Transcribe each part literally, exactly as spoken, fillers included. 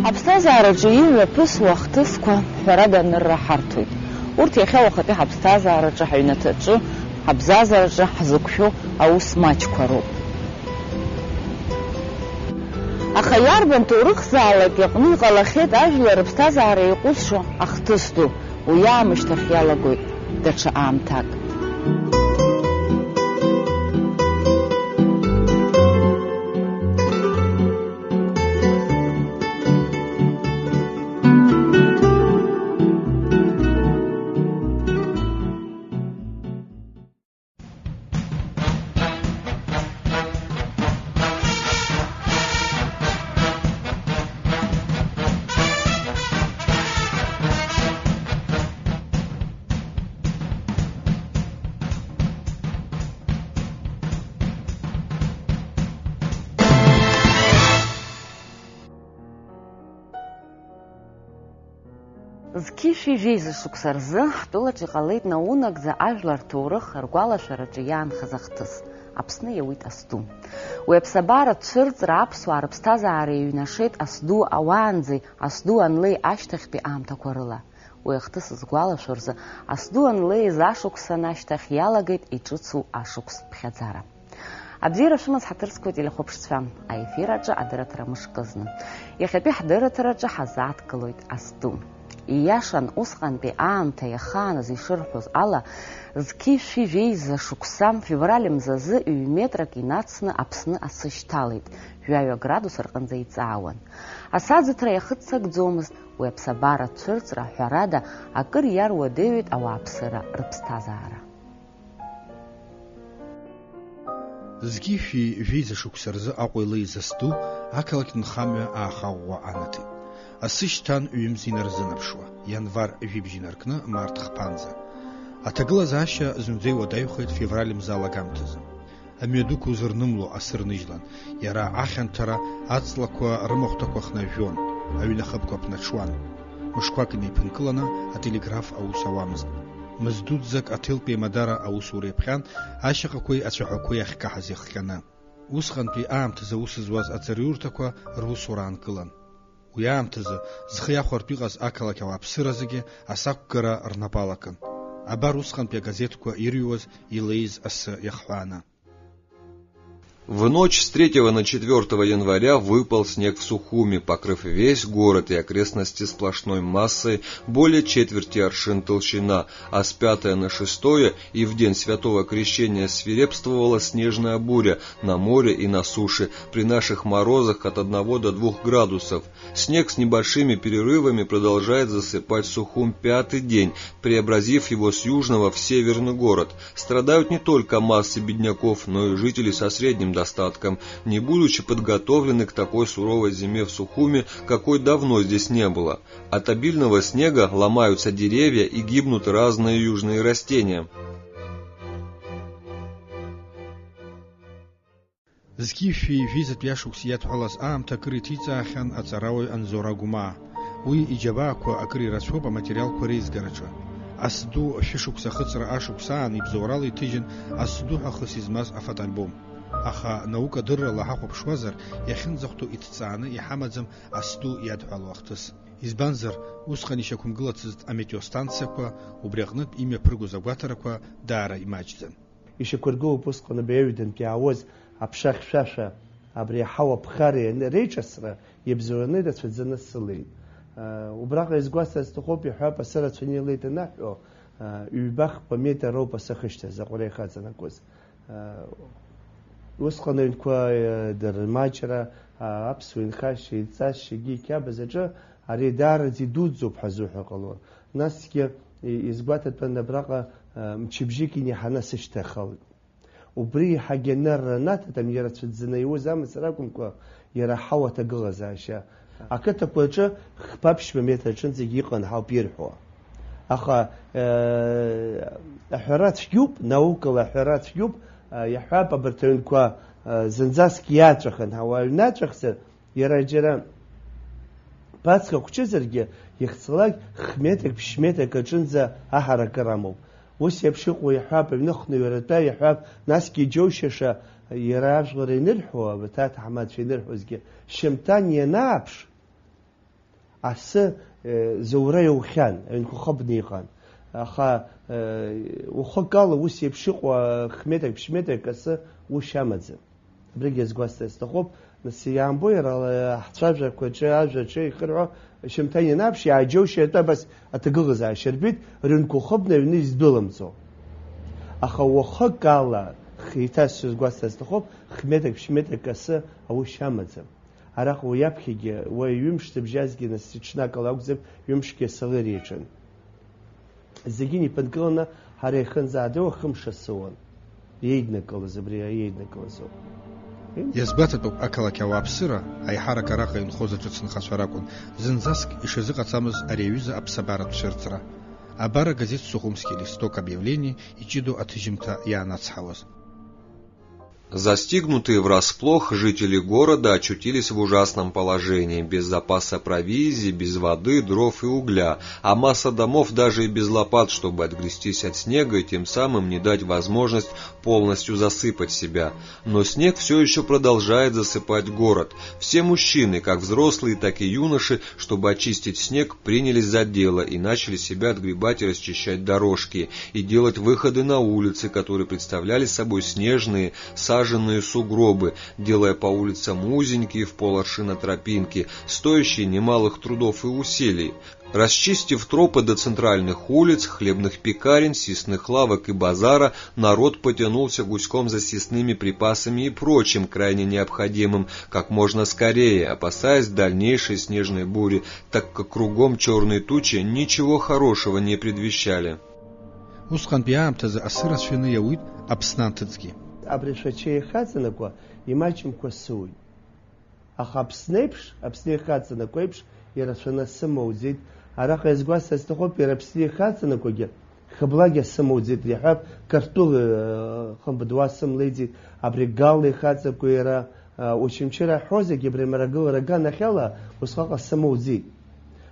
Аԥсҭазаараҿы имҩаԥысуа ахҭысқәа, ҳәарада, анырра ҳарҭоит. Урҭ иахьа уахатәи ҳаԥсҭазаараҿы, ҳаҩнаҭаҿы, ҳабзазараҿы ҳзықәшәо аус маҷқәа роуп. Аха иарбан ҭоурыхзаалак иҟны иҟалахьеит ажәлар рыԥсҭазаара иҟәызшо ахҭыс ду, уи аамышьҭахь иалагоит даҽа аамҭак. Зқьи шәи жәеиза шықәса рзы ҳтәылаҿ иҟалеит наунагӡа ажәлар рҭоурых ргәалашәараҿы иаанхаз ахҭыс, Аԥсны иауит асду. Уи аԥсабара цәырҵра аԥсуаа рыԥсҭазаара иҩнашеит асду ауаанӡеи асду анлеи ашьҭахьтәи аамҭақәа рыла. Уи ахҭыс згәалашәо рзы асду анлеиз ашықәсан ашьҭахь иалагеит иҿыцу ашықәс ԥхьаӡара. Абзиара шәымаз ҳаҭыр зқәу телехәаԥшцәа, аефир аҿы адырраҭара мышкызны. Иахьатәи ҳдырраҭараҿы ҳазааҭгылоит асду. Ииашан, усҟантәи аамҭа иахааныз ишырҳәоз ала, зқьи шәи жәеиза шықәса февраль мзазы ҩ-метрак инацны Аԥсны асы шьҭалеит, жәаҩа градус рҟынӡа иҵаауан. Асы аӡыҭра иахыццакӡомызт, уи аԥсабара цәырҵра, ҳәарада, акыр иаруадаҩит ауааԥсыра рыԥсҭазаара. Зқьи шәи жәеиза шықәса рзы Аҟәа илеиз асду ақалақь нхамҩа аахаӷәӷәа анаҭеит. Асы шьҭан ҩымз инарзынаԥшуа, ианвар жәибжь инаркны март хԥанӡа. Аҭагылазаашьа зынӡа иуадаҩхеит февраль мза алагамҭазы. Амҩадуқәа узырнымло асы рныжьлан, иара ахьанҭара аҵлақәа рымахәҭақәа хнажәжәон, аҩны ахыбқәа ԥнаҽуан. Мышқәак инеиԥынкыланы ателеграф аус ауамызт. Мыз дуӡӡак аҭелтәи аимадара аусура иаԥхьан, ашьаҟақәеи ацәаҳәақәеи ахькаҳаз иахҟьаны. Усҟантәи аамҭазы аус зуаз аӡырҩурҭақәа русура аанкылан. Уи аамҭазы зхы иахәартә иҟаз ақалақь ауааԥсыра зегьы асақәгара рнапы алакын. Абар усҟантәи агазеҭқәа ирҩуаз илеиз асы иахҳәааны. В ночь с третьего на четвёртое января выпал снег в Сухуми, покрыв весь город и окрестности сплошной массой более четверти аршин толщина, а с пятого на шестое и в день Святого Крещения свирепствовала снежная буря на море и на суше, при наших морозах от одного до двух градусов. Снег с небольшими перерывами продолжает засыпать Сухум пятый день, преобразив его с южного в северный город. Страдают не только массы бедняков, но и жители со средним достатком, не будучи подготовлены к такой суровой зиме в Сухуми, какой давно здесь не было. От обильного снега ломаются деревья и гибнут разные южные растения. Зқьи шәи жәеизатәи ашықәс иадҳәалаз аамҭа акыр иҭиҵаахьан аҵарауаҩ Анзор Агәмаа. Уи иџьабаақәа акыр ирацәоуп аматериалқәа реизгараҿы. Ас ду шәышықәса ахыҵра ашықәс аан ибзоурала иҭыжьын ас ду ҳәа хыс измаз афотоальбом. Аха наукадыррала ҳахәаԥшуазар, иахьынӡахәҭоу иҭҵааны иҳамаӡам ас ду иадҳәалоу ахҭыс. Избанзар, усҟан ишьақәымгылацызт аметеостанциақәа, убри аҟнытә имҩаԥыргоз агәаҭарақәа даара имаҷӡан. Ишьақәыргылоуп усҟан абри аҩадантә иаауаз аԥша хьшәашәа, абри аҳауа ԥхара ианы реиҿасра иабзоураны ирацәаӡаны сылеит. Убраҟа изгәасҭарц сҭахуп, иҳәап, асы рацәаны илеит анаҳәо, ҩба-хԥа метр роуп асы ахьышьҭаз, аҟәара ихаҵанакуаз. Усҟан аҩнқәа, дырмаҷра, аԥсуа инхашьа, иҵасшьагьы иқьабз аҿы Ари даараӡа идуӡӡоуп ҳәа зуҳәар ҟалон. Насгьы, и-, изгәаҭатәын абраҟа, а, мчыбжьык инеиҳаны асышьҭа иахалеит. Убри иаҳагьы анырра анаҭеит, амҩа рацәа дзынаиуаз амацара акәымкәа, иара аҳауа аҭагылазаашьа. Ақыҭақәа рҿы хԥа-ԥшьба метр аҿынӡагьы иҟан ҳауп ирҳәо. Аха, э, аҳәара цәгьоуп, наукала аҳәара цәгьоуп, э, иаҳҳәап, абарҭ аҩнқәа, э, зынӡаск иаҵәахын, ҳауа аҩны аҵәахзар, иара џьара ԥацха хәҷызаргьы, ихцалак х-метрак, ԥшь-метрак аҿынӡа аҳаракыра амоуп. Ус еиԥш иҟоу иаҳҳәап, аҩныхны ҩаратәа иаҳҳәап, насгьы иџьоушьаша, иара ажәлар инырҳәо, абарҭ аҭаҳмадцәа инырҳәозгьы, шьамҭан ианааԥш, асы, э, заура иаухьан, аҩнқәа хыбны иҟан. Аха, э, уахык ала ус еиԥш иҟоу, а, х-метрак, ԥшь-метрак асы ушьа амаӡам. Абригь иазгәасҭар сҭахуп, нас иаамбо иара ала ҳцәажәақәа аҿы, ажәа аҿы ихырҳәо, шьамҭан ианааԥш, иааџьоушьартә абас аҭагылазаашьа рбеит, рыҩнқәа хыбны аҩны издәылымҵуа. Аха уахык ала, х-, еиҭа сызгәасҭар сҭахуп, х-метрак, ԥшь-метрак асы аушьа амаӡам. Араҟа уи аԥхьагьы, уа ҩымш зыбжьазгьы, нас ҽнакала акәзар, ҩымшгьы асалери иаҿын. Зегьы инеиԥынкыланы ҳара иахынӡаадыруа хымш асыуан. Иеиднакылаз, абри иеиднакылаз ауп. Иазгәаҭатәуп ақалақь ауааԥсыра, аиҳарак араҟа инхоз аҿыц нхацәа ракәын, зынӡаск ишазыҟаҵамыз ари аҩыза аԥсабаратә цәырҵра. Абар агазеҭ Сухумский листок объявлений иҷыдоу аҭыжьымҭа иаанацҳауаз. Застигнутые врасплох, жители города очутились в ужасном положении, без запаса провизии, без воды, дров и угля, а масса домов даже и без лопат, чтобы отгрестись от снега и тем самым не дать возможность полностью засыпать себя. Но снег всё ещё продолжает засыпать город. Все мужчины, как взрослые, так и юноши, чтобы очистить снег, принялись за дело и начали себя отгребать и расчищать дорожки, и делать выходы на улицы, которые представляли собой снежные, саженные сугробы, делая по улицам узенькие в пол аршина тропинки, стоящие немалых трудов и усилий. Расчистив тропы до центральных улиц, хлебных пекарен, съестных лавок и базара, народ потянулся гуськом за съестными припасами и прочим, крайне необходимым, как можно скорее, опасаясь дальнейшей снежной бури, так как кругом чёрные тучи ничего хорошего не предвещали. Усҟантәи аамҭазы асы рацәаны иауит Аԥсны анҭыҵгьы. Абри Шәача ихаҵанакуа имаҷымкәа сыуит. Аха Аԥсны еиԥш, Аԥсны ихаҵанакуа еиԥш, ирацәаны сымоуӡеит. Араҟа иазгәасҭар сҭахуп, иара Аԥсны ихаҵанакуагьы хыблакгьы сымоуӡеит, иаҳҳәап, Картәыла, э, хымԥадуа сымлеиӡеит, абри Гал ихаҵакуа иара, э, Очамчыра ҳҳәозаргьы, абри амрагылара аганахьала усҟаҟа сымоуӡеит.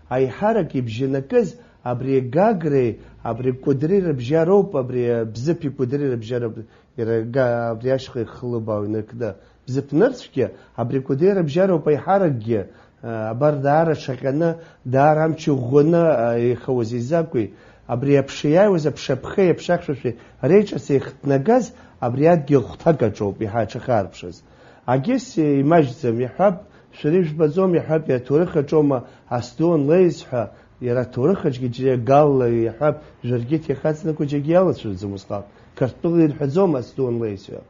Аиҳарак ибжьанакыз абри Гагреи, абри Кәыдри рыбжьароуп, абри Бзыԥи Кәыдри рыбжьароуп. Иара га-, абри ашьха ихылыбаау инаркны бзыԥнырцәгьа, абри Кәыдри рыбжьароуп аиҳаракгьы, а, абар даара ҽаҟьаны, даара амч ӷәӷәаны, а, ихауаз изакәи, абри аԥша иааиуаз, аԥша аԥхеи аԥша ахьшәашәеи реиҿас еихҭнагаз, абри адгьыл хәҭак аҿоуп иаҳа аҽахьаарԥшыз. Агьыс имаҷӡам, иаҳҳәап, шәара ижәбаӡом, иаҳҳәап, иаҭоурых аҿоума, ас ду анлеиз ҳәа, иара аҭоурых аҿгьы џьара Галла иаҳҳәап, Жәыргьыҭ ихаҵанакуа џьаргьы иалацәажәаӡом усҟак. Картәыла ирҳәаӡом ас ду анлеиз ҳәа.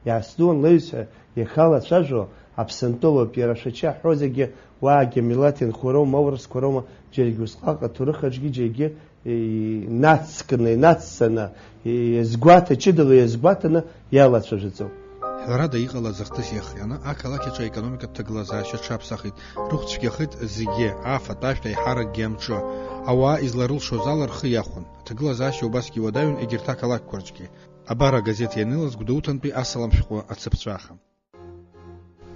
Иаасдуан леиз ҳәа иахьалацәажәо Аԥсынтәылоуп, иара Шәача ҳҳәозаргьы, уаагьы амилаҭ инхо роума, аурысқәа роума, џьаргьы усҟак аҭоурых аҿгьы џьаргьы инацкны, инацҵаны, иазгәаҭа, ҷыдала иазгәаҭаны иалацәажәаӡом. Ҳәарада, иҟалаз ахҭыс иахҟьаны, ақалақь аҿы аекономикатә ҭагылазаашьа аҽаԥсахит, рыхә цәгьахеит зегьы, афатә-ашәҭ, аиҳаракгьы амҿы. Ауаа изларылшоз ала рхы иахәон. Аҭагылазаашьа убасгьы уадаҩын егьырҭ ақалақьқәа рҿгьы. Абар агазеҭ ианылаз Гәдоуҭантәи асалам шәҟәы ацыԥҵәаха.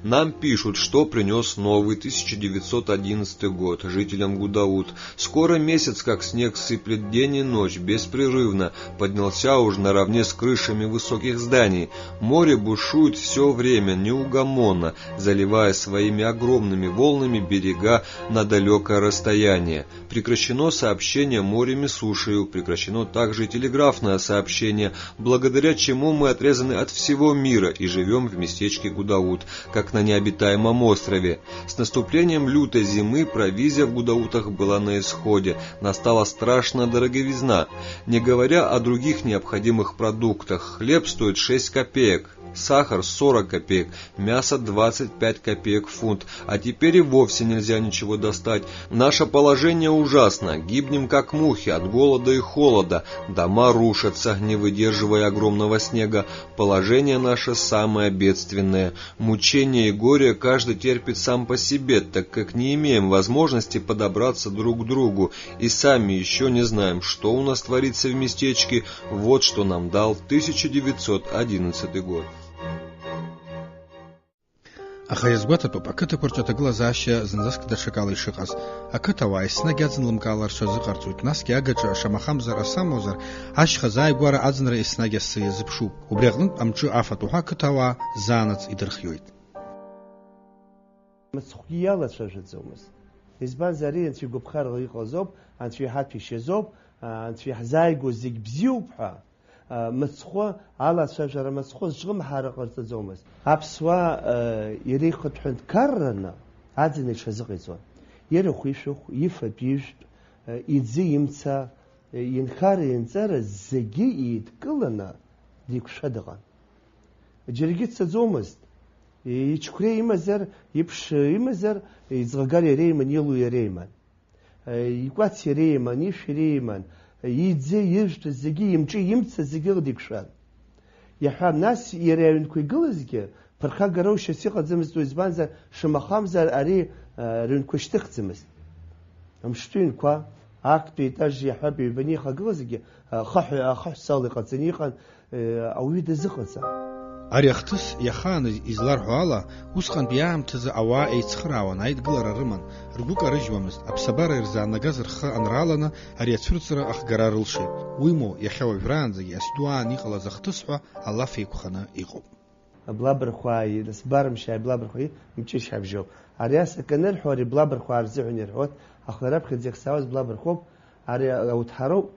Нам пишут, что принёс новый тысяча девятьсот одиннадцатый год жителям Гудаут. Скоро месяц, как снег сыплет день и ночь, беспрерывно, поднялся уж наравне с крышами высоких зданий. Море бушует всё время, неугомонно, заливая своими огромными волнами берега на далёкое расстояние. Прекращено сообщение морем и сушею, прекращено также и телеграфное сообщение, благодаря чему мы отрезаны от всего мира и живём в местечке Гудаут, как на необитаемом острове. С наступлением лютой зимы провизия в Гудаутах была на исходе, настала страшная дороговизна. Не говоря о других необходимых продуктах, хлеб стоит шесть копеек. Сахар сорок копеек, мясо двадцать пять копеек фунт, а теперь и вовсе нельзя ничего достать. Наше положение ужасно, гибнем как мухи от голода и холода, дома рушатся, не выдерживая огромного снега. Положение наше самое бедственное. Мучения и горе каждый терпит сам по себе, так как не имеем возможности подобраться друг к другу и сами ещё не знаем, что у нас творится в местечке. Вот что нам дал тысяча девятьсот одиннадцатый год. Аха иазгәаҭатәуп, ақыҭақәа рҿы аҭагылазаашьа зынӡаск даҽакала ишыҟаз. Ақыҭауаа еснагь аӡын лымкаала рҽазыҟарҵоит, насгьы агаҿа, шамахамзар, асамозар, ашьха зааигәара аӡынра еснагь асы иазыԥшуп. Убри аҟнытә амҿы афатә уҳәа ақыҭауаа заанаҵ идырхиоит. Мыцхәгьы иалацәажәаӡомызт. Избанзар, ари Анцәа игәаԥхарала иҟаз ауп, Анцәа иҳаҭәеишьаз ауп, Анцәа иаҳзааигәоу зегь бзиоуп ҳәа, мыцхәы, алацәажәара мыцхәы зҿлымҳара ҟарҵаӡомызт. Аԥсуаа иреихатә ҳәынҭқарраны аӡын иҽазыҟаиҵон. Ирахә ишәахә, ифатә ижәтә, иӡы имца, инхара инҵара зегьы еидкыланы диқәшәа дыҟан. Џьаргьы дцаӡомызт. Ичқәреи имазар, иԥш имазар, иӡӷагар иара иман, илу иара иман. Икәац иара иман, ишә иара иман, иӡы, ижәтәыз зегьы, имҿы, имца зегьы лдикшәан. Иаҳҳәап, нас иара аҩнқәа игылазгьы ԥырхагароушьас иҟаӡамызт, уи избанзар, шамахамзар, ари, а, рыҩнқәа шьҭыхӡамызт. Амшытәыҩнқәа, актәи етаж иаҳҳәап, ҩбаны ихагылазгьы, а, хаҳә-, ахаҳәсала иҟаҵаны иҟан, э, ауаҩы дазыҟаҵан. Ари ахҭыс иахааныз изларҳәо ала, усҟантәи аамҭазы ауаа еицхыраауан, аидгылара рыман, ргәы карыжьуамызт, аԥсабара ирзаанагаз рхы анрааланы, ари ацәырҵра ахгара рылшеит. Уимоу, иахьа уажәраанӡагьы асду аан иҟалаз ахҭыс ҳәа алаф еиқәханы иҟоуп. Аблабархәаа, нас барымшьааи, аблабархәаа, мҷышьа бжьоуп. Ари ас акы анырҳәо, ари аблабархәаа рзыҳәан ирҳәоит, аха раԥхьаӡа иахьсаауаз блабархәоуп, ари ауҭҳароуп,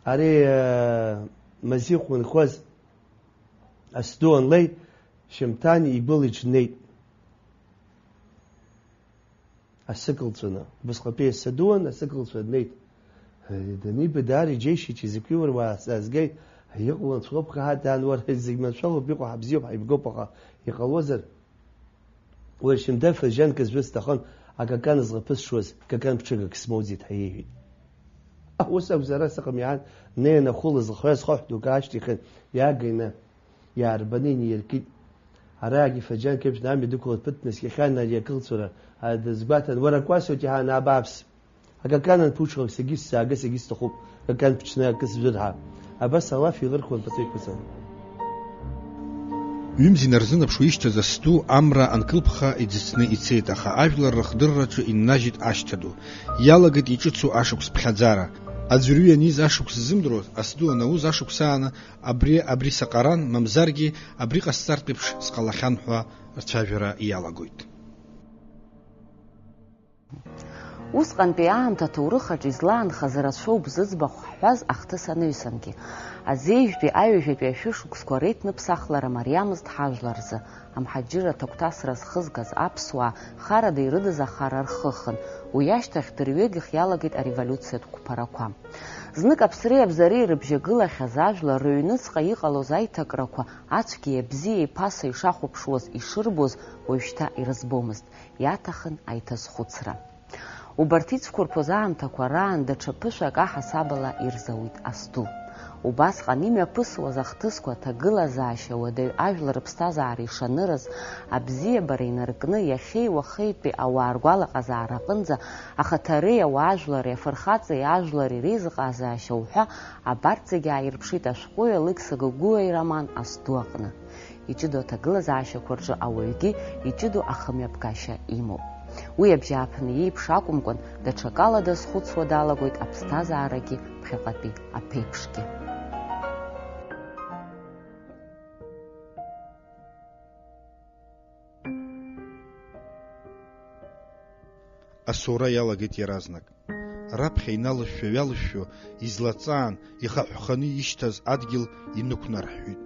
ари, э, Мазихә инхоз асду анлеи, Шьымҭан игәылаҿ днеит. Асы кылҵәаны, убасҟатәи асы дуан, асы кылҵәаны днеит. Даниба даара иџьеишьеит, изакәи уара уаазгеит? Иҟалан цәгьоуп, ҳа даан, уара зегь маншәалоуп, иҟоу ҳабзиоуп, ҳаибгоуп, аха иҟалозар? Уи шьында фырџьанк зжәыз сҭахын, акакан злаԥысшуаз, какан ԥҽыгак смоуӡеит ҳәа иеиҳәеит. Аус акәзар, ас ыҟам иаан, днеин ахәыла зыхҩаз хаҳә дук аашьҭихын, иааганы, иаарбаны инеиркит. Араагьы фырџьанк еиԥш амҩа дықәлан дԥыҭ днаскьахьан ари акылҵәара, а, дазгәаҭан, уара акәасоит иаҳа анааба аԥс. Акаканан ԥуҽхак сагьы сзаага, сагьы сҭахуп, акакан ԥҽны акы сжәыр ҳәа. Абас алаф еилырхуан пату еиқәыҵан. Ҩымз инарзынаԥшуа ишьҭаз асду амра анкылԥха иӡыцны ицеит, аха ажәлар рыхдырраҿы иннажьит ашьҭа ду. Иалагеит иҿыцу ашықәс ԥхьаӡара. Аӡәырҩы ианиз ашықәс ззымдыруаз, асду анауз ашықәс ааны абри, абри саҟаран, мамзаргьы абри ҟасҵартә еиԥш сҟалахьан ҳәа рцәажәара иалагоит. Усҟантәи аамҭа аҭоурых аҿы излаанхаз рацәоуп зыӡбахә ҳҳәаз ахҭыс анаҩсангьы. Аӡеижәтәи аҩажәатәи ашәышықәсқәа реиҭныԥсахлара мариамызт ҳажәлар рзы. Амҳаџьырра аҭагәҭасра зхызгаз аԥсуаа харада ирыдыз ахара рхыхын, уи ашьҭахь дырҩегьых иалагеит ареволиуциатә қәԥарақәа. Знык аԥсреи абзареи ирыбжьагылахьаз ажәлар рыҩныҵҟа иҟалоз аиҭакрақәа ацәгьеи абзиеи ԥаса ишахәаԥшуаз, ишырбоз уажәшьҭа ирызбомызт, иаҭахын аиҭазхәыцра. Убарҭ ицқәырԥоз аамҭақәа раан даҽа ԥышәак аҳасабала ирзауит асду. Убасҟан имҩаԥысуаз ахҭысқәа аҭагылазаашьа уадаҩ ажәлар рыԥсҭазаара ишанырыз, абзиабара инаркны иахьеи уахеитәи ауаа ргәалаҟазаара аҟынӡа ахаҭареи ауаажәлари афырхаҵеи ажәлари реизыҟазаашьа уҳәа абарҭ зегьы ааирԥшит ашәҟәыҩҩы Алықьса Гогәуа ироман Асду аҟны. Иҷыдоу аҭагылазаашьақәа рҿы ауаҩгьы иҷыдоу ахымҩаԥгашьа имоуп. Уи абжьааԥны иеиԥш акәымкәан, даҽакала дазхәыцуа далагоит аԥсҭазаарагьы ԥхьаҟатәи аԥеиԥшгьы. Асоура иалагеит иаразнак. Раԥхьа иналышәшәа-ҩалышәшәо, излаҵаан, ихаҳәханы ишьҭаз адгьыл инықәнарҳәҳәеит.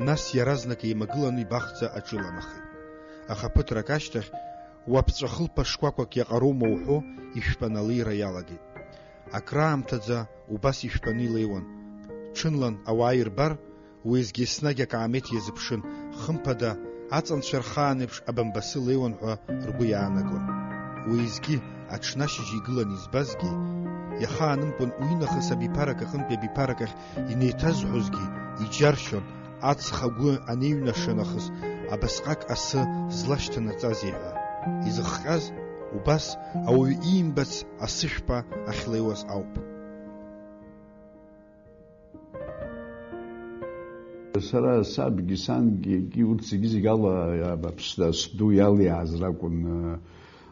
Нас иаразнак еимагыланы ибахӡа аҿыланахеит. Аха ԥыҭрак ашьҭахь, уаԥҵәа хылԥа шкәакәак иаҟароума уҳәо, ишәпаны алеира иалагеит. Акраамҭаӡа убас ишәпаны илеиуан. Ҽынлан ауаа ирбар, уеизгьы еснагь акаамеҭ иазыԥшын, Хымԥада, аҵанцәа рхаан еиԥш абамбасы леиуан ҳәа ргәы иаанагон. Уеизгьы, аҽнашьыжь игылан избазгьы, иахаанымкәан уинахыс абиԥарак аҟынтәи абиԥарак ахь инеиҭазҳәозгьы, иџьаршьон, аҵх агәы анеиҩнаша нахыс, абасҟак асы злашьҭанаҵазеи ҳәа. Изыхҟьаз, убас ауаҩы иимбац асышәпа ахьлеиуаз ауп. Сара сабгьы сангьы урҭ зегьы-зегьы ала Аԥсны сду иалиааз ракәын,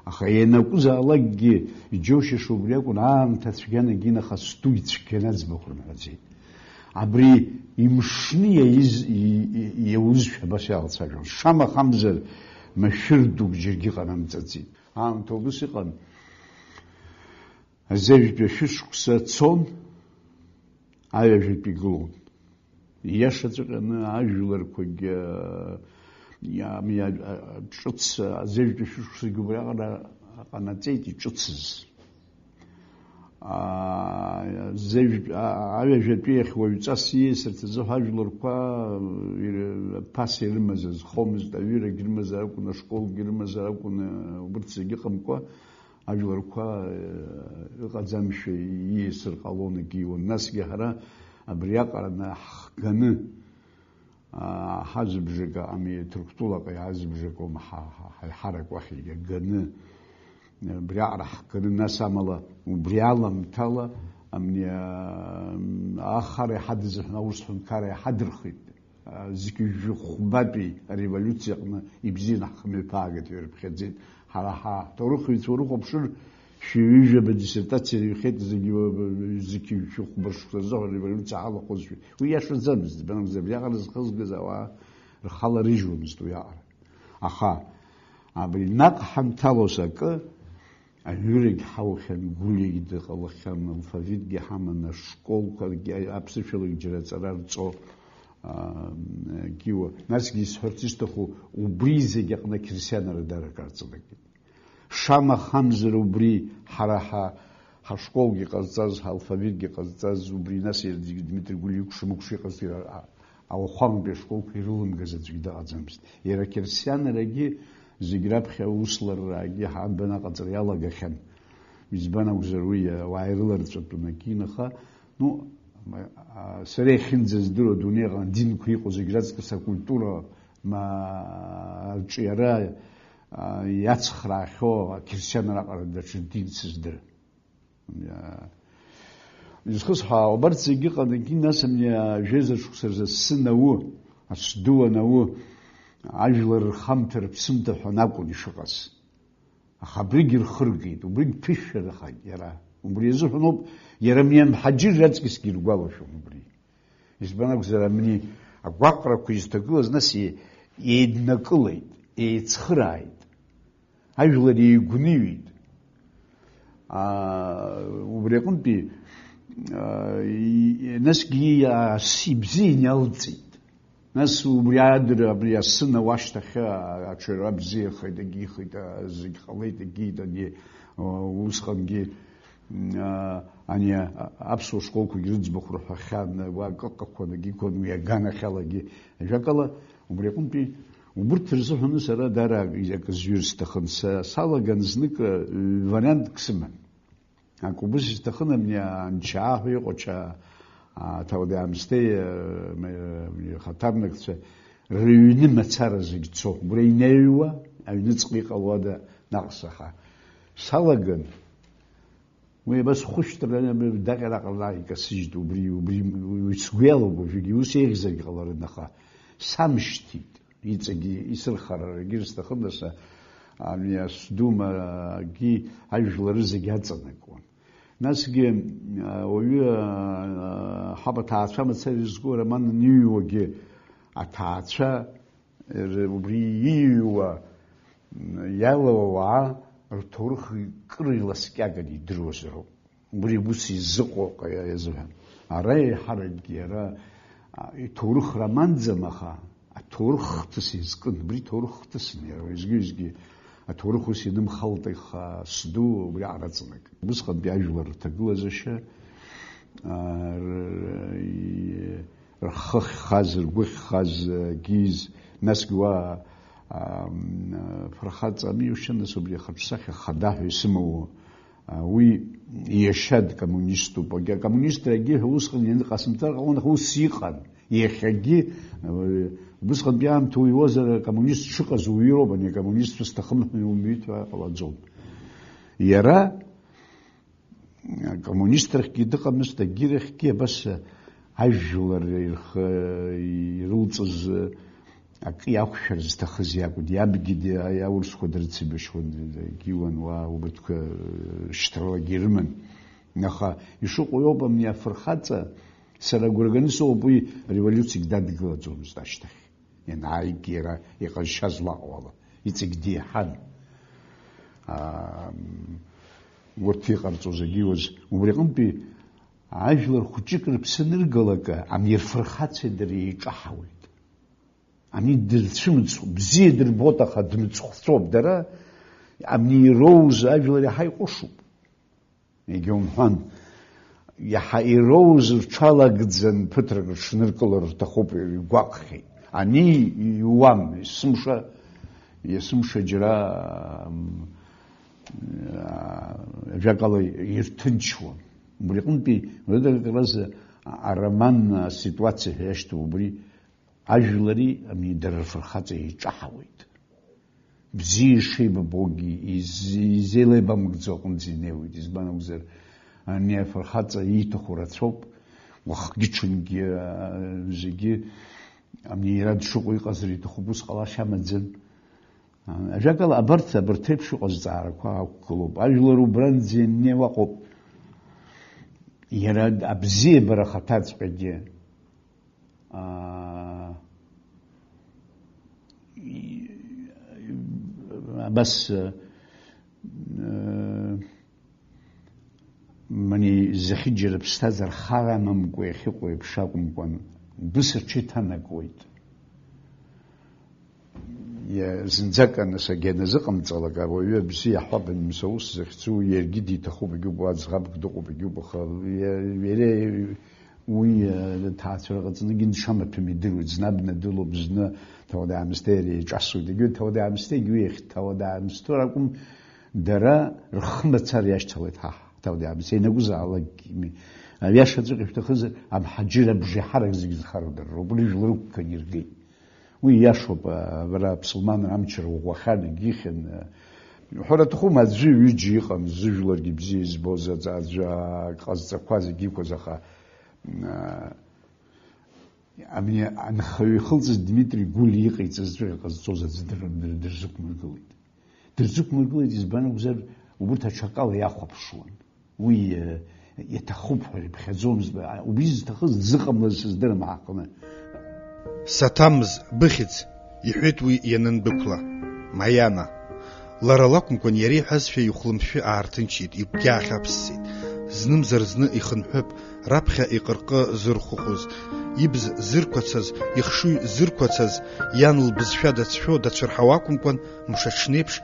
аха ианакәызаалакгьы иџьоушьаша убри акәын, аамҭа цәгьанагьы инахыс сду ицәгьаны аӡбахә рымҳәаӡеит. Абри имшны иаиз-, и-, и-, иаузшәа абас иаалцәажәон. Шамахамзар, машәыр дук џьаргьы ҟанамҵаӡеит. Аамҭа убыс иҟан. Азежәтәи ашәышықәса цон, аҩажәатәи гылон. Ииашаҵәҟьаны ажәларқәагьы, иа-, иа-, ҿыц, азежәтәи ашәышықәсагьы убриаҟара ҟанаҵеит иҿыцыз. Аа, зежә-, а-, аҩажәатәи иахь уаҩҵас ииасырц азыҳәа ажәларқәа, ир-, ԥаса ирымаз азхомызт, аҩырагь рымазар акәын, ашколгьы рымазар акәын, убырҭ зегьы ыҟамкәа, ажәларқәа, э, ыҟаӡамшәа ииасыр ҟалон, егьиуан. Насгьы ҳара абриаҟара ҳхганы, аа, ҳазыбжак ами, Ҭырқәтәылаҟа иаазыбжаком ҳа-, ҳа-, ҳаиҳарак уахь иаганы, абриаҟара ҳганы, нас амала убри аламҭала, амни, аа, ахара иҳадыз аҳәон, аурыс ҳәынҭқарра иҳадырхит. Зқьи жәшәи хәбатәи ареволиуциа аҟны ибзианы ҳхымҩаԥаагеит ҳәа ирыԥхьаӡеит. Ҳара ҳаҭоурыхҩцәа урыхәаԥшыр, шәи ҩажәаба диссертациа рыҩхьеит зегьы, зқьи жәшәи хәба шықәса азыҳәан ареволиуциа ҳалахәызшәа. Уи иашаӡамызт, избан акәзар, абриаҟара зхызгаз ауаа рхала рыжьуамызт уи аҟара. Аха абри наҟ ҳанҭалоз акы, аҩырагь ҳаухьан, гәлиагь дыҟалахьан, алфавитгьы ҳаман, ашколқәагьы аԥсышәалагь џьара аҵара рҵо, аа, гьиуа. Насгьы исҳәарц исҭаху, убри зегь аҟны ақьырсианра даара акы арҵанакит. Шамахамзар убри ҳара ҳа-, ҳашколгьы ҟазҵаз, ҳалфавитгьы ҟазҵаз, убри нас иара Дмитрий Гәлиа икәша-мыкәша иҟаз, а-, ауахәаматәи ашколқәа ирылымгаз аӡәгьы дыҟаӡамызт. Иара ақьырсианрагьы зегь раԥхьа аус ларраагьы ҳамбан аҟаҵара иалагахьан. Избан акәзар, уи ауаа ирыларҵәатәын акин, аха, ну, ма-, а, сара иахьынӡаздыруа адунеиҟны адинқәа иҟоу зегь раҵкыс акультура, ма, арҿиара, а, иацхраахьоу ақьырсианра аҟара даҽа дин сыздырам. Изхысҳәаау, абарҭ зегьы ыҟан, егьи нас амни жәеиза шықәса рзы асы науы, ацәдыуа науы, ажәлар рхамҭа, рыԥсымҭа ҳәа акәын ишыҟаз. Аха абригь рхыргеит, убригь ԥышәарахеит иара. Убри азыҳәаноуп иара амни амҳаџьырра аҵкысгьы иргәалашәон убри. Избан акәзар, амни агәаҟрақәа изҭагылаз нас е-, еиднакылеит, еицхырааит. Ажәлар еигәныҩит. Аа, убри аҟынтәи, аа, и-, насгьы ас ибзиан иалҵит. Нас убри адырра, абри асы науашьҭахьы аҽаҩра бзиахеит, агьихеит, а, зегь ҟалеит, агьиит, ани, а, усҟангьы, м, а, ани, а, аԥсуа школқәагь рыӡбахә рҳәахьан, уа акы ыҟақәан, агьиқәан, уи аганахьалагьы. Ажәакала, убри аҟынтәи, убырҭ рзыҳәаны сара даара акы зҩыр сҭахын. Са-, салаган знык, а, вариантк сыман. Акәбыс изҭахын амни анчаа ҳәа иҟоу ача-, аҭауади-аамсҭеи, э, м-, э, хаҭарнакцәа рыҩны мацара зегь цо. Убра инеиуа, аҩныҵҟа иҟалоу ада наҟ саха. Салаган, уи абас хәышәтәра даҟьа-даҟьа икасыжьт, убри, убри, уи сгәы иалоуп уажәыгьы, ус еиӷьзаргь ҟаларын, аха самшьҭит. Иҵегьы исырхарарагьы рсҭахын, нас, ами, асдумагьы ажәлар зегьы аҵанакуан. Насгьы, а, уаҩы, а, ҳаб аҭаацәа мацара изку ароман аныҩуагьы, аҭаацәа р-, убри ииҩуа, м, иалоу ауаа рҭоурых кыр иласкьаганы идыруазароуп. Убри ус изыҟоу ҟаиа иазыҳәан. Ара еиҳаракгьы иара, а, иҭоурых романӡам, аха аҭоурых хҭыс изкын. Убри ҭоурых хҭысын иара, уеизгьы-уеизгьы аҭоурых ус инымхалт, аха сду убри араҵанак. Усҟантәи ажәлар рҭагылазашьа, а, р-, и-, Рхы ахьхаз, ргәы ахьхаз, э, гиз, насгьы уа, ам, фырхаҵа ами, ушьа, нас убри ахаҿсахьа хада ҳәа исымоу, а, уи иашьа дкоммуниступ. Агьа-, акоммунистрагьы ҳәа усҟан ианыҟасымҵар ҟалон, аха ус иҟан. Иахьагьы, э, убысҟантәи аамҭа уҩуазар, акоммунист дшыҟаз уҩроуп, ани акоммунист ус сҭахым ҳәа иумҩит ҳәа ҟалаӡом. Иара, Акоммунист рахьгьы дыҟамызт, агьырахьгьы абас ажәлар ирх-, ирылҵыз акы иақәшәар зҭахыз иакәын. Иабгьы ди-, аурысқәа дрыцеибашьуан, дагьиуан, уа убарҭқәа шьҭралагьы ирыман. Аха ишыҟоу иоуп, амни афырхаҵа, сара агәра ганы сыҟоуп, уи ареволиуциагь дадгылаӡомызт ашьҭахь. Ианааигь иара иҟазшьаз лаҟәуала, иҵегь деиҳан. Аа, урҭ иҟарҵо зегьы иуаз, убри аҟынтәи ажәлар хәыҷык рыԥсы аныргалак, ани рфырхацәеи дареи еиҿаҳауеит. Ани дырцәымыӡ-, бзиа дырбоит, аха дмыцхәцәоуп дара, ани ироуз ажәлар иаҳа иҟәышуп. Егьаумҳәан, иаҳа ироуз рҽалагӡан ԥыҭрак рыҽныркылар рҭахуп, игәаҟхьеит. Ани иуам, есымша, есымша џьара, м, а, ажәакала, ирҭынчуам. Убри аҟынтәи, уи акраз ароман аситуациа ҳәа иашьҭоу убри ажәлари ами дара рфырхаҵа еиҿаҳауеит. Бзиа ишеибабогьы, из-, изеилеибамкӡо аҟынӡа инеиуеит. Избан акәзар, ани афырхаҵа ииҭаху рацәоуп, уахгьы-ҽынгьы, а, зегьы, ами иара дшыҟоу иҟазар иҭахуп, ус ҟалашьа амаӡам. А, ажәакала, абарҭ, абарҭ реиԥш иҟоу азҵаарақәа ақәгылоуп. Ажәлар убранӡа ианнеиуа ыҟоуп. Иара абзиабара ахаҭаҵәҟьагьы. Аа, и-, абас, э, э, мани зехьыџьара ԥсҭазар хар амамкәа иахьыҟоу еиԥш акәымкәан, убыс аҽеиҭанакуеит. Иа-, зынӡак анасагьы аназыҟамҵалак, ауаҩы абзиа ҳәа бымза ус захьӡу, иаргьы диҭахуп, егьуп, уа ӡӷабк дыҟоуп, егьуп, аха иа-, иара уи, э, ҭаацәара ҟаҵаны гьы дшамаҭәам идыруеит, зны абна дылоуп, зны ҭауадаамысҭеи иареи еиҿасуеит, егьи ҭауадаамысҭеигьы уи иахьҭауадаамысҭо ракәым, дара рхы мацара иашьҭалеит ҳа ҳҭауадаамысҭеи, ианакәызаалакгьы. Аиашаҵәҟьа шәҭахызар, амҳаџьыр абжеиҳарак зегьы зхароу дара роуп, рыжәла рықәган иргеит. Уи иашоуп, а, бара аԥсылманра амчра ӷәӷәахьан, егьихьан, а, уҳәар аҭахума, аӡәы ҩыџьа иҟан, зыжәларгьы бзиа избоз аӡ-, аӡәы, а, ҟазҵақәа зегьы иқәыз, аха, а, ами, анхаҩы ихылҵыз Дмитри Гәлиа иҟаиҵаз ҵәҟьа ҟазҵоз аӡәы дыр-, дыр-, дырзықәмыргылеит. Дырзықәмыргылеит, избан акәзар, убырҭ аҽакала иахәаԥшуан. Уи, э, иаҭахуп ҳәа иԥхьаӡомызт, а, убри зҭахыз дзыҟамлаз сыздырам ҳаҟны. Саҭамыз, быхьӡ, иҳәеит уи ианындәықәла. Маиана. Лара лакәымкәан, иара иҳәазшәа ихәлымшәы аарҭынчит, игәгьы аахьаԥсцеит. Знымзар зны ихынҳәып, раԥхьа иҟырҟы зырхәыхәыз, ибз зырқәацаз, ихшыҩ зырқәацаз, иан лбызшәа дацәшәо, дацәырҳауа акәымкәан, мшаҽнеиԥш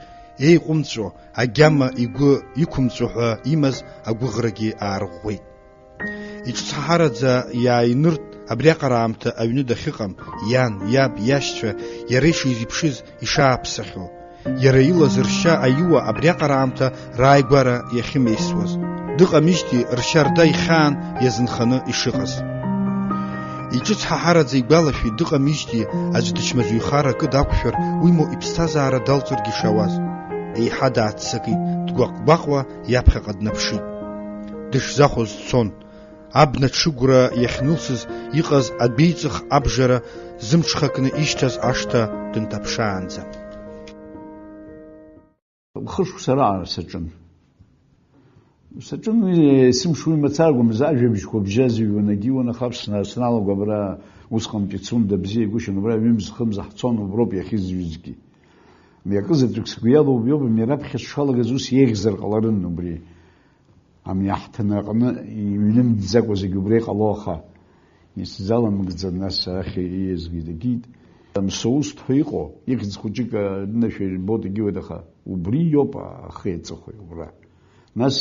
еиҟәымҵәо, агьама игәы иқәымҵәо ҳәа имаз агәыӷрагьы аарӷәӷәеит. Иҿыцҳаҳараӡа иааиныртә, абриаҟара аамҭа аҩны дахьыҟам, иан, иаб, иашьцәа, иара ишизеиԥшыз, ишааԥсахьоу, иара илаз ршьа аиуа абриаҟара аамҭа рааигәара иахьымеисуаз. Дыҟамижьҭеи ршьа рда ихьаан иазынханы ишыҟаз. Иҿыцҳаҳараӡа игәалашәеит, дыҟамижьҭеи аӡә дычмазаҩхар акы дақәшәар, уимоу иԥсҭазаара далҵыргьы шауаз. Еиҳа дааццакит, дгәаҟ-гәаҟуа иаԥхьаҟа днаԥшит. Дышзахәоз дцон. Абна ҽыгәра иахьнылсыз иҟаз адәеиҵых абжара зымҽхакны ишьҭаз ашҭа дынҭаԥшаанӡа. Хышықәса раҟара саҿын. Саҿын, уи, есымша уи мацара акәымзар, ажәабжьқәа бжьазыҩуан, агьиуан, аха сна-, сналаго абра усҟантәи Цунда бзиа игәышьан, убра ҩымз-хымз ҳцон, уброуп иахьызҩызгьы. Мҩакы заҵәык сгәы иалоуп, иоуп, мҩа раԥхьа сшалагаз ус еиӷьзар ҟаларын убри. Амҩа ҳҭаны аҟны иҩнымӡӡакәа зегь убра иҟало, аха исзаламгӡан, нас арахь ииазгьы дагьит. Мсоусҭ ҳәа иҟоу, ихьӡ хәыҷык анышәа ирбоит, егьиуеит, аха убри иоуп ахи аҵыхәеи убра. Нас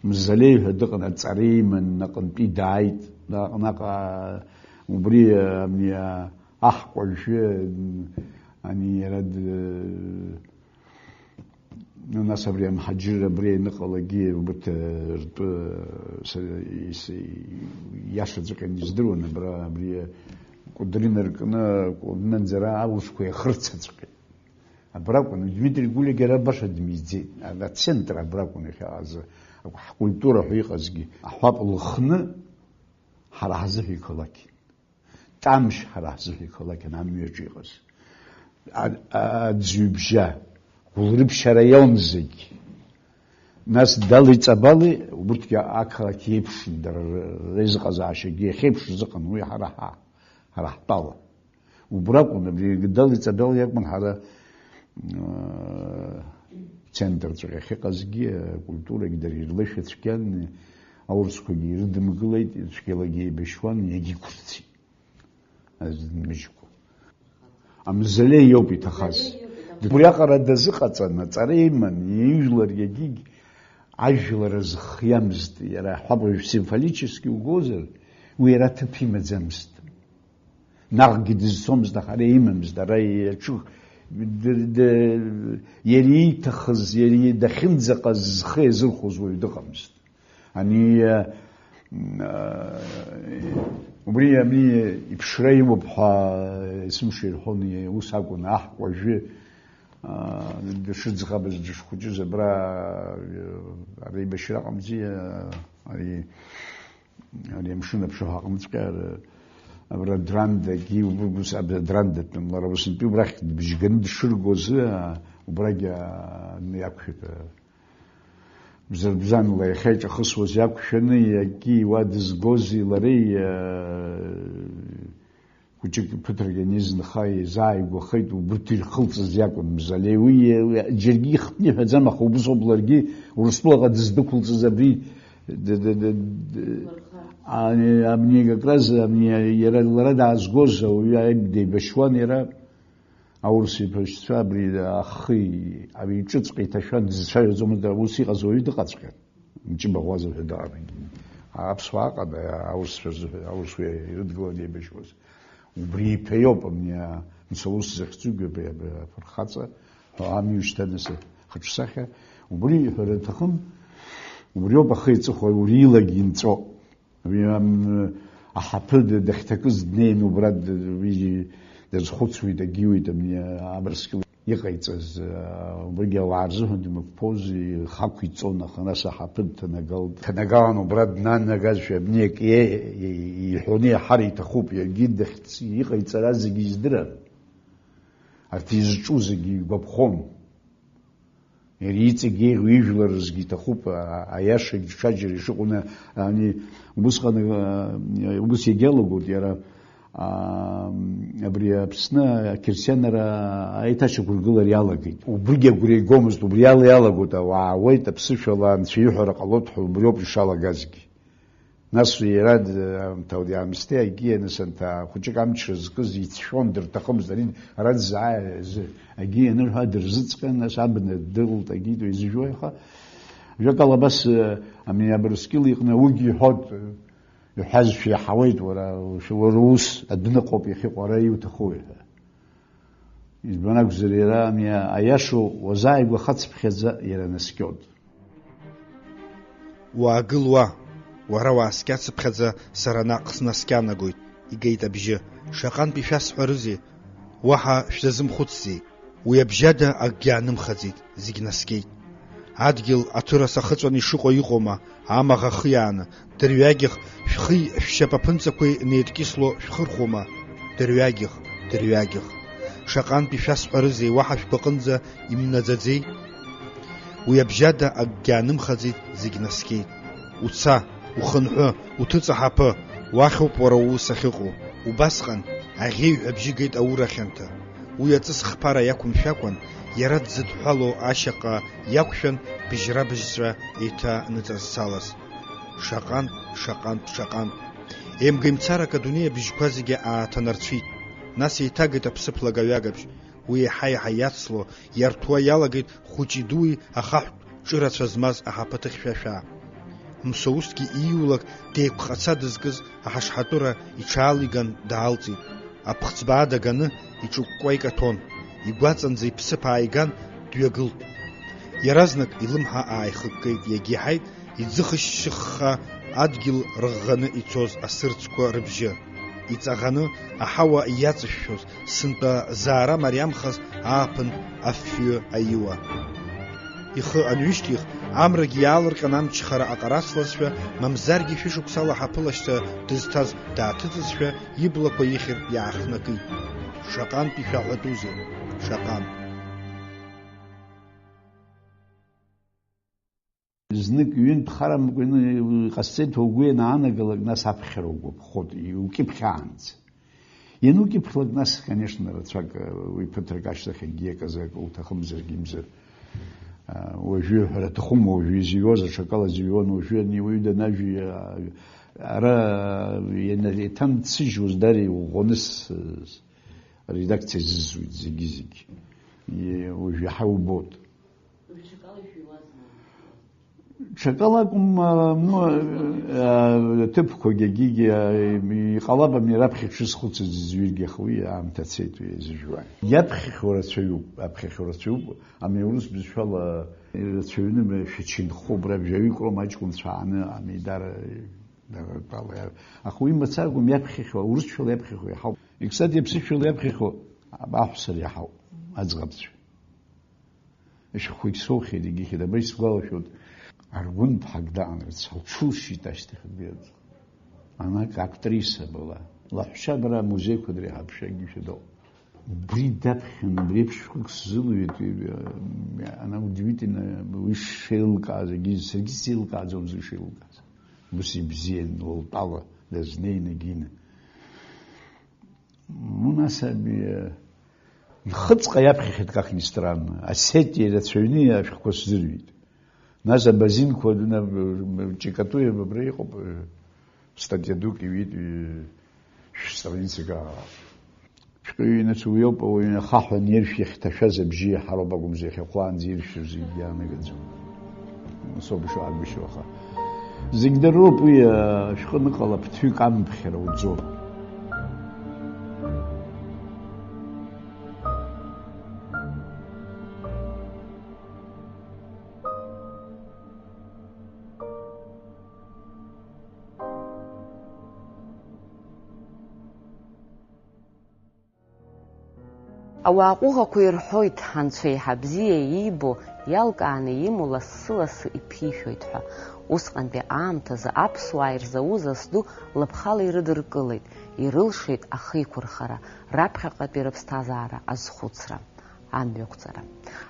Мзалеи ҳәа дыҟан, аҵара иман, наҟынтәи дааит, наҟ-, наҟ-, аа, Убри, ами, а, аҳкәажәы, м, ани иара д-, нас абри амҳаџьырра абри аныҟалагьы, убарҭ, э, ртәы, э, са-, ис-, иашаҵәҟьаны издыруан, абра, абри, э, Кәыдры инаркны, Кәыдры нагӡара аурысқәа иахырцаҵәҟьеит. Абракәын, Дмитри Гулиагь ара баша дмиӡеит, ацентр абракәын иахьа азы, ҳкультура ҳәа иҟазгьы, аҳәап лыхны ҳара ҳзыҳәа иқалақь. Тамшь ҳара ҳзыҳәа иқалақь ан амҩаҿы иҟаз. А-, а-, аӡҩыбжьа, Гәылрыԥшь араион зегь. Нас дали ҵабали, убырҭгьы ақалақь еиԥшын, дара р-, реизыҟазаашьагьы иахьеиԥшыз ыҟан, уи ҳара ҳа-, ҳара ҳтәала. Убракәын, абри Гдали Ҵабали иакәын ҳара, э, центрҵәҟьа ахьыҟазгьы, акультурагь дара ирлышәа цәгьан, аурысқәагьы ирыдымгылеит, цәгьалагьы еибашьуан, иагьықәырцеит. Аӡә дынмыжькәа. Амзалеи иоуп иҭахаз. Амзалеи иоуп иҭахаз. Убриаҟара дазыҟаҵан, аҵара иман, ижәлар иагьигь ажәлар рзы хиамызт, иара ҳәа уажә символически угозар, уи иара ҭыԥ имаӡамызт. Наҟгьы дызцомызт, аха ара имамызт, ара иаҿу, д-, д-, иара ииҭахыз, иара и-, дахьынӡаҟаз зхы иазырхәоз уаҩ дыҟамызт. Ани, а, а, убри ами иԥшра имоуп ҳәа есымша ирҳәон, ус акәын, аҳкәажәы, а, дышыӡӷабыз, дышхәыҷыз абра, а, аибашьраҟынӡа, а, ари Ари амшын аԥшаҳәа аҟныҵәҟьа ара, абра Драндагьы, уб-, убыс аб-, Драндатәын, лара усынтәи убрахь дбжьганы дшыргоз, а, убрагь, а, иақәшәеит, а, бзарбзанла иахьа иҿахысуаз иақәшәаны, иагьи уа дызгози лареи, а, Хәыҷык ԥыҭрак ианизынха, изааигәахеит, убырҭ ирхылҵыз иакәын Мзалеи. Уи, уи џьаргьы ихтны иҳәаӡам, аха убыс ауп ларгьы Урыстәылаҟа дыздәықәылҵаз абри, д-, д-, д-, д-, ани, абни как раз, абни иара, лара даазгоз ауаҩы аиб-, деибашьуан иара, аурыс иԥашьцәа абри ахы, абри иҿыҵҟьа иҭашәан, дызцәажәаӡомызт, ус иҟаз уаҩы дыҟаҵәҟьан. Мчыбаӷәаза ҳәа дыҟан. Аԥсуаа ыҟан, аурысцәа рзыҳәа, аурыс уи ирыдгыланы еибашьуаз. Убри иԥа иоуп, абни, а, Мсаус захьӡугьы абри, абри афырхаҵа ҳәа амҩа шьҭан асы хаҿсахьа. Убри иҳәара аҭахым, убриоуп ахы иҵыхәа, уи илагьы инҵәо. Уи, ам, аҳаԥы д-, дахьҭакыз днеин убра д-, уи дазхәыцуеит, агьиуеит, абни, а, Абрыскьыл. Иҟаиҵаз, аа, убригьы ауаа рзыҳәан дымықәԥоз ихақәиҵон, аха нас аҳаԥы дҭанагалт. Дҭанагалан убра днанагазшәа абни акы иеи-, иҳәоны иаҳар иҭахуп, иаргьы дахьц-, иҟаиҵара зегьы издыран. Арҭ изҿу зегьы игәаԥхон. Иара иҵегь еиӷьу ижәлар рзгьы иҭахуп, а-, аиашагь ҽаџьара ишыҟоу, ани, убысҟан, а, убыс иагьалагоит иара. Аа, абри Аԥсны ақьырсианра аиҭашьақәыргылара иалагеит. Убригь агәра игомызт, убри ала иалагоит, ауаа аауеит, аԥсышәала анцәа иҳәара ҟалоит ҳәа убриоуп ишалагазгьы. Нас иара д-, аамҭа аамсҭеи акгьы ианысанҭа, хәыҷык амчра зкыз ицәшәон, дырҭахымызт, ари ара дзааиз акгьы ианырҳәа дырзыҵҟьан, нас абна дырылт, акгьы изжәуа иаха. Жәакала абас, ами, Абрыскьыл иҟны уигьы иҳәоит, Иҳәазшәа иаҳауеит, уара, уара уус адәныҟоуп иахьыҟоу, ара иуҭахуи ҳәа. Избан акәзар, иара ами, аиашоу уазааигәахацыԥхьаӡа иара наскьоит. Уаагыл уа, уара уааскьацыԥхьаӡа сара наҟ снаскьанагоит, игеит абжьы, шаҟантә ишәасҳәарызеи, уаҳа шәзазымхәыцзеи? Уи абжьада акгьы аанымхаӡеит, зегь наскьеит. Адгьыл аҭыра сахыҵәаны ишыҟоу иҟоума, амаӷ ахы иааны, дырҩагьых шәхи шәшьапаԥынҵақәеи неидкьысло шәхырхәома, дырҩагьых, дырҩагьых. Шаҟантә ишәасҳәарызеи, уаҳа шәгәаҟынӡа имнаӡаӡеи? Уи абжьада акгьы аанымхаӡеит, зегь наскьеит. Уца, ухынҳәы, уҭыҵ аҳаԥы, уахьоуп уара уус ахьыҟоу. Убасҟан аӷьеҩҳәа абжьы геит аура хьанҭа. Уи аҵыс хԥара иақәымшәакәан, иара дзыдҳәалоу ашьаҟа иақәшәан, быжьра-быжьҵәа еиҭа ныҵазцалаз. Шаҟантә, шаҟантә, шаҟантә! Еимгаимцарак адунеи абжьқәа зегьы ааҭанарцәит. Нас еиҭагеит аԥсыԥ лагаҩагабжь, уи еиҳа-еиҳа иацло, иарҭәуа иалагеит хәыҷи-дуи ахаҳәтә ҿырацәа змаз аҳаԥы ҭыхьшәашәа. Мсоусҭгьы ииулак деиқәҟаца дызкыз аҳашҳатәыра иҽаалиган даалҵит. Аԥхӡбаа даганы иҿыкәкәа икаҭәон. Игәаҵанӡа иԥсыԥ ааиган дҩагылт. Иаразнак илымҳа ааихыккеит, иагьиҳаит иӡыхышьшьыхха адгьыл рыӷӷаны ицоз асырӡқәа рыбжьы. Иҵаӷаны аҳауа иаҵышәшәоз, сынтәа заара мариамхаз ааԥын афҩы аиуа. Ихы анҩышьҭих, амрагьы иаалырҟьан амчхара аҟарацлазшәа, мамзаргьы шәышықәсала ҳаԥылашьца дызҭаз дааҭыҵызшәа, иблақәа ихьыр иаахнакит. Шаҟантә ишәаҳәатәузеи, шаҟантә! Знык ҩынтә харамкәа ины-, иҟасҵеит угәы ианаанагалак, нас аԥхьара угәаԥхоит, иукьыԥхьаанӡа. Ианукьыԥхьлак, нас, конечно, рацәак, уи ԥыҭрак ашьҭахь акгьы аказы акы уҭахымзаргьы имзар. Уажәы ҳәара аҭахума, уажәы изыҩуаз аҽакала зыҩуан, уажәы ани уаҩы данажәи, ара иана-, иҭамцыжьуаз дара иӷәӷәаны с-, редакциа зызуит зегьы-зегь. Уажәы иаҳа убоит. Ҽакала акәым, а, ну, а, аҭыԥқәагьы, агьигьы, а, иҟалап, ами, раԥхьа дшысхәыцыз зҩыргьы, аха уи аамҭа цеит, уи зыжәуа. Иаԥхьахьоу рацәаҩуп, аԥхьахьоу рацәаҩуп, ами, урыс бызшәала ирацәаҩны, ами, шәачынхоуп, рабжьаҩык роума аҷкәынцәа ааны, ами, дара, дара ртәала иа-, аха уи мацара акәым, иаԥхьахьоу, урысшәала иаԥхьахьоу иаҳауп. И, кстати, аԥсышәала иаԥхьахьоу аҳәса иаҳауп, аӡӷабцәа. Ишәҟәқәагь соухьеит, егьихьеит, абра исгәалашәоит, Аргәын ԥҳак даан, рыцҳа, лҽылшьит ашьҭахь адәы иаҵ. Она актриса была. Лаҳәшьа абра амузеиқәа дреиҳабшәагьы шәадоуп. Убри даԥхьан, убри еиԥш шәҟәык сзылҩит, уи, она удивительно, уи шеилкааз, егьи саргьы сзеилкааӡом уи шеилкааз. Ус ибзиан, лтәала, дазнеин егьины. Ну, нас, аби, э, Нхыҵҟа иаԥхьахьеит, как ни странно, Осетиа ирацәаҩны ашәҟәқәа сзырҩит. Нас абазинқәа, на-, Чекатуев абра иҟоуп, э, статиа дук иҩит, э, шә-страницак ала. Шәҟәыҩҩы инацы уи ауп, ауаҩы ахаҳә аниршә иахьҭашәаз абжьы иаҳароуп акәымзар, иахьахәлаанӡа иршәыз игәы иаанагаӡом. Ус ауп ишыҟагәышьоу, аха зегь дыруп уи, ашәҟәы аныҟала ԥҭҩык амԥхьара уӡом. Ауаа ҟәыӷақәа ирҳәоит, Анцәа еиҳа бзиа иибо, иалкааны имоу лассы-лассы иԥишәоит ҳәа. Усҟантәи аамҭазы аԥсуаа ирзауз азду лыԥхала ирыдыркылеит, ирылшеит ахеиқәырхара, раԥхьаҟатәи рыԥсҭазаара азхәыцра, амҩақәҵара.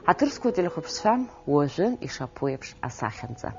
Ҳаҭыр зқәу ателехәаԥшцәа, уажәы ишаԥу еиԥш асахьанӡа.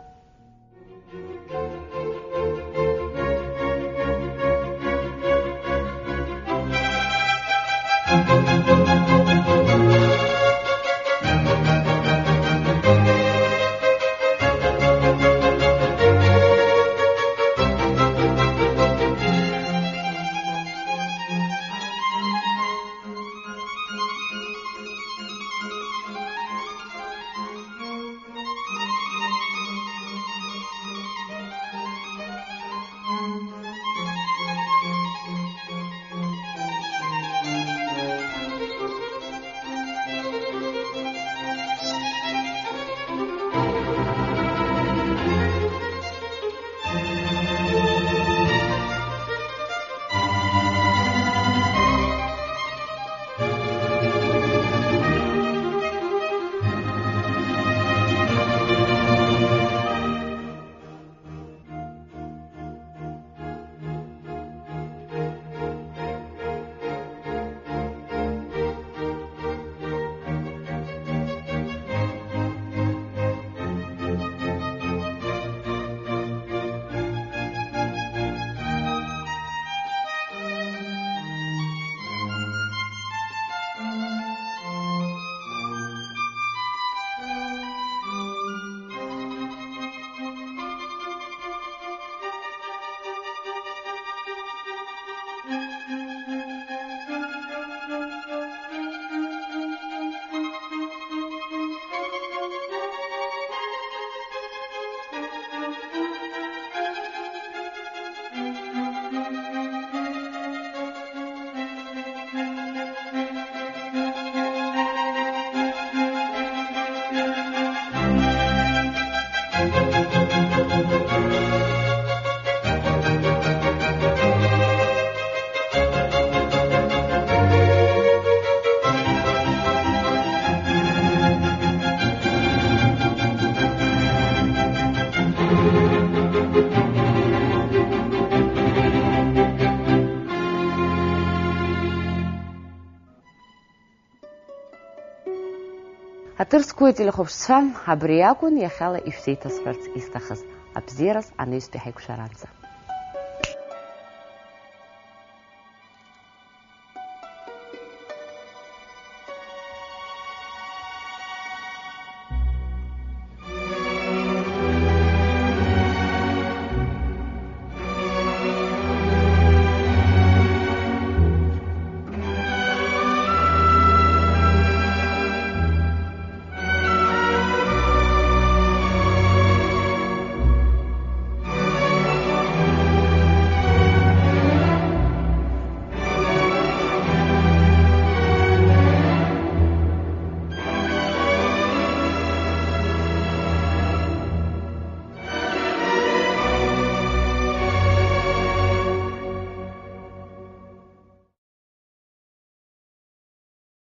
Аҭыр зқәу ателехәаԥшцәа, абри акәын иахьала ишәзеиҭасҳәарц исҭахыз. Абзиараз анаҩстәи ҳаиқәшәаранӡа.